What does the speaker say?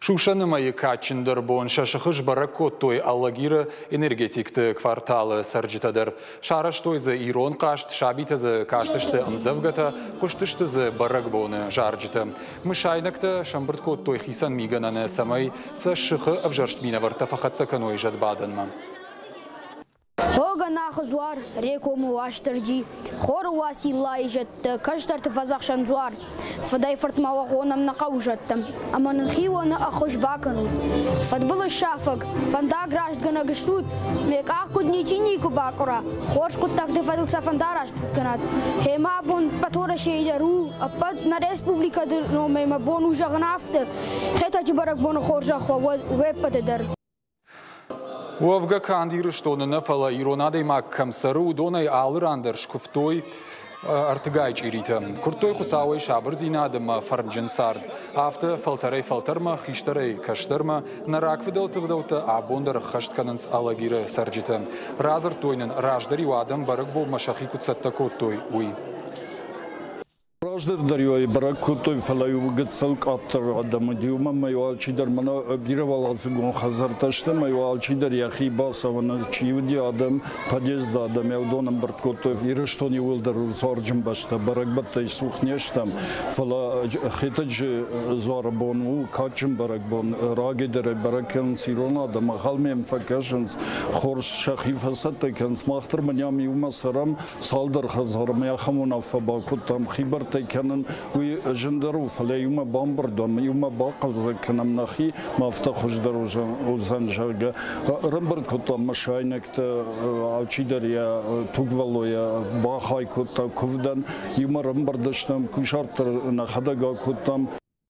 Сусӕны мӕйы кадджындӕр бон сӕ сыхы сбӕрӕг кодтой Алагиры энергетикты кварталы цӕрджытӕ дӕр. Сарӕзтой дзы ирон хъазт, сабитӕ дзы кастысты ӕмдзӕвгӕтӕ, хъуыстысты дзы бӕрӕгбоны зарджытӕ. Мысайнӕгтӕ сӕмбырд кодтой хицӕн мигӕнӕны, цӕмӕй сӕ сыхы ӕвзӕрст минӕвӕрттӕ фӕхӕццӕ кӕной зӕдбадӕнмӕ. Хогӕнахы дзуар, Рекомы Уастырджи, Хоры Уациллайы зӕдтӕ, кӕстӕрты фӕдзӕхсӕн дзуар, фыдӕй-фыртмӕ уӕ хонӕм нӕ хъӕуы зӕдтӕ, ӕмӕ нын хионы ӕххуыс бакӕнут. Фыдбылыз сафӕг, фӕндаг растгӕнӕг стут, ме къах куыд ничи никуы бакъуыра, хорз хъуыддӕгты фӕдыл сӕ фӕндараст кӕнат. Гъемӕ абон ӕппӕт Уӕрӕсейы дӕр у, ӕппӕт нӕ республикӕты номӕй мӕ бон у зӕгъын афтӕ, Хетӕджы бӕрӕгбоны хорзӕх уӕ уе ппӕты дӕр. Уӕвгӕ канд Ирыстоны нӕ, фӕлӕ ирон адӕймаг кӕм цӕры, уыдонӕй алы ран дӕр скуывтой ӕртыгай чъиритӕ. Куырдтой Хуыцауӕй сабырдзинад ӕмӕ фӕрнджын цард. Афтӕ фӕлтӕрӕй-фӕлтӕрмӕ, хистӕрӕй-кӕстӕрмӕ нӕ рагфыдӕлты ӕгъдӕуттӕ абон дӕр ӕххӕст кӕнынц Алагиры цӕрджытӕ. Радзырдтой нын, раздӕр-иу адӕм бӕрӕгбонмӕ сӕхи куыд цӕттӕ кодтой, уый. Раздӕр дӕр-иу ӕй бӕрӕг кодтой, фӕлӕ-иу гыццыл къаддӕр адӕм уыди, уымӕн ӕмӕ-иу алчидӕр мӕнӕ бирӕуӕладзыгон хӕдзӕрттӕ сты, ӕмӕ-иу алчидӕр йӕхи бацӕуӕны чи уыди адӕм, подъезды адӕм, уыдон ӕмбырд кодтой. Ирыстон иууылдӕр у дзуарджын бӕстӕ, бӕрӕгбӕттӕй цух не стӕм, фӕлӕ Хетӕджы дзуары бон у кадджын бӕрӕгбон. Рагӕй дӕр ӕй бӕрӕг кӕнынц ирон адӕм, ӕнхъӕлмӕ йӕм фӕкӕсынц, хорз сӕхи фӕцӕттӕ кӕнынц. Мах дӕр мӕнӕ ам иумӕ цӕрӕм, Цалдӕр хӕдзармӕ ахӕм уынаффӕ бакодтам, хибӕрттӕй кӕнын уый зындӕр у, фӕлӕ иумӕ бамбырд уӕм, иумӕ бахъӕлдзӕг кӕнӕм нӕхи, афтӕ хуыздӕр уыдзӕн, зӕгъгӕ. Ӕрӕмбырд кодтам мысайнӕгтӕ, алчидӕр йӕ тугвӕллойӕ бахай кодта куывдӕн, иумӕ ӕрӕмбырд стӕм, кусарт дӕр нӕхӕдӕг акодтам.